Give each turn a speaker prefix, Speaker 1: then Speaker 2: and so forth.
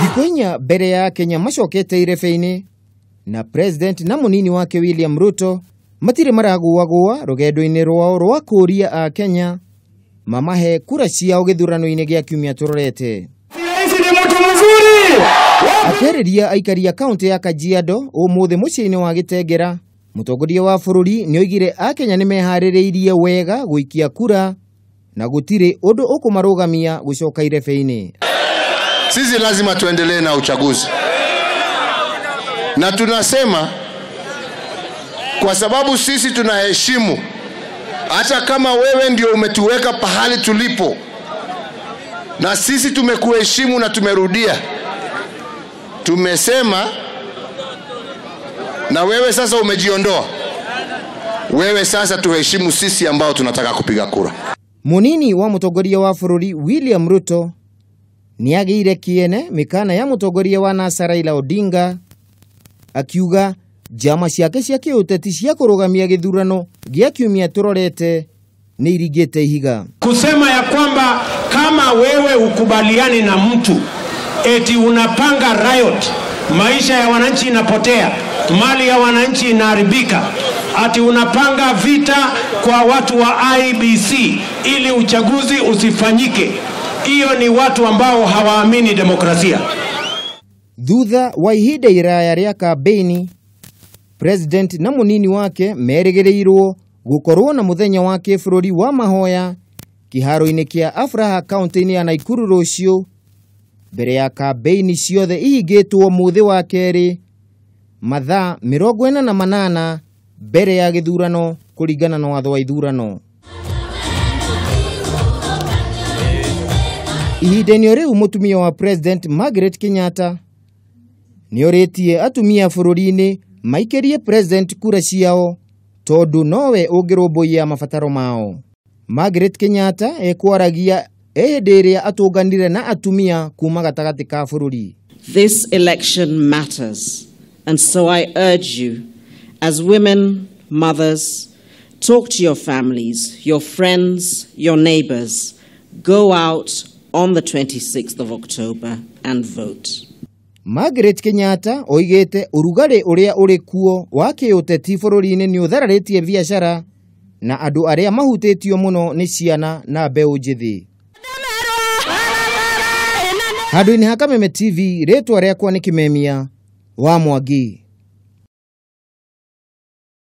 Speaker 1: Thikũ 4 mbere ya Kenya macokete irebe-inĩ na president na mũnini wake William Ruto matirĩ maragũagũa rũgendo-inĩ rwao rwa kũũria a Kenya mamahe kura ciao gĩthurano-inĩ gĩa kiumia tũrorete. Akĩarĩria aikari a kaunti ya Kajiado ũmũthĩ mũciĩ-inĩ wa Gĩtengera, mũtongoria wa bũrũri nĩoigire akenya nĩmeharĩrĩirie wega gũikia kura na gũtirĩ ũndũ ũkũmarũgamia gũcoka irebe-inĩ.
Speaker 2: Sisi lazima tuendelee na uchaguzi, na tunasema kwa sababu sisi tunaheshimu, hata kama wewe ndio umetuweka pahali tulipo, na sisi tumekuheshimu na tumerudia. Tumesema na wewe sasa umejiondoa. Wewe sasa tuheshimu sisi ambao tunataka kupiga kura.
Speaker 1: Munini wa mũtongoria wa bũrũri William Ruto nĩagĩire kĩene mĩkana ya mũtongoria wa NASA Raila Odinga akiuga njama ciake cia kĩũteti cia kũrũgamia gĩthurano gĩa kiumia tũrorete nĩ iringĩte ihiga.
Speaker 3: Kusema ya kwamba kama wewe ukubaliani na mtu eti unapanga riot, maisha ya wananchi inapotea, mali ya wananchi inaharibika, ati unapanga vita kwa watu wa IEBC ili uchaguzi usifanyike, hiyo ni watu ambao hawaamini demokrasia.
Speaker 1: Thutha wa ihinda iraya rĩa kambĩini, president na mũnini wake merĩgĩrĩirwo gũkorwo na mũthenya wa kĩbũrũri wa mahoya kĩharo-inĩ kĩa Afraha kaunti-inĩ ya Nakuru rũciũ, mbere ya kambĩini ciothe ihingĩtwo mũthĩ wa kerĩ mathaa 48 mbere ya gĩthurano kũringana na watho wa ithurano. Ihinda-inĩ o rĩu mũtumia wa president Margaret Kenyatta nĩorĩtie atumia bũrũri-inĩ maikĩrie president kura ciao tondũ nowe ũngĩrũmbũiya mabataro mao. Margaret Kenyatta ekwaragia hĩndĩ ĩrĩa atũnganire na atumia kuma gatagatĩ ka bũrũri.
Speaker 4: This election matters, and so I urge you, as women, mothers, talk to your families, your friends, your neighbors. Go out on the 26th of October and vote.
Speaker 1: Margaret Kenyatta oigĩte ũrugarĩ ũrĩa ũrĩ kuo wa kĩũteti bũrũri-inĩ nĩ ũthararĩtie biacara na andũ arĩa mahutĩtio mũno nĩ ciana na mbeũ njĩthĩ. Handũ-inĩ ha Kameme TV, rĩtwa rĩakwa nĩ Kimemia wa Mwangi.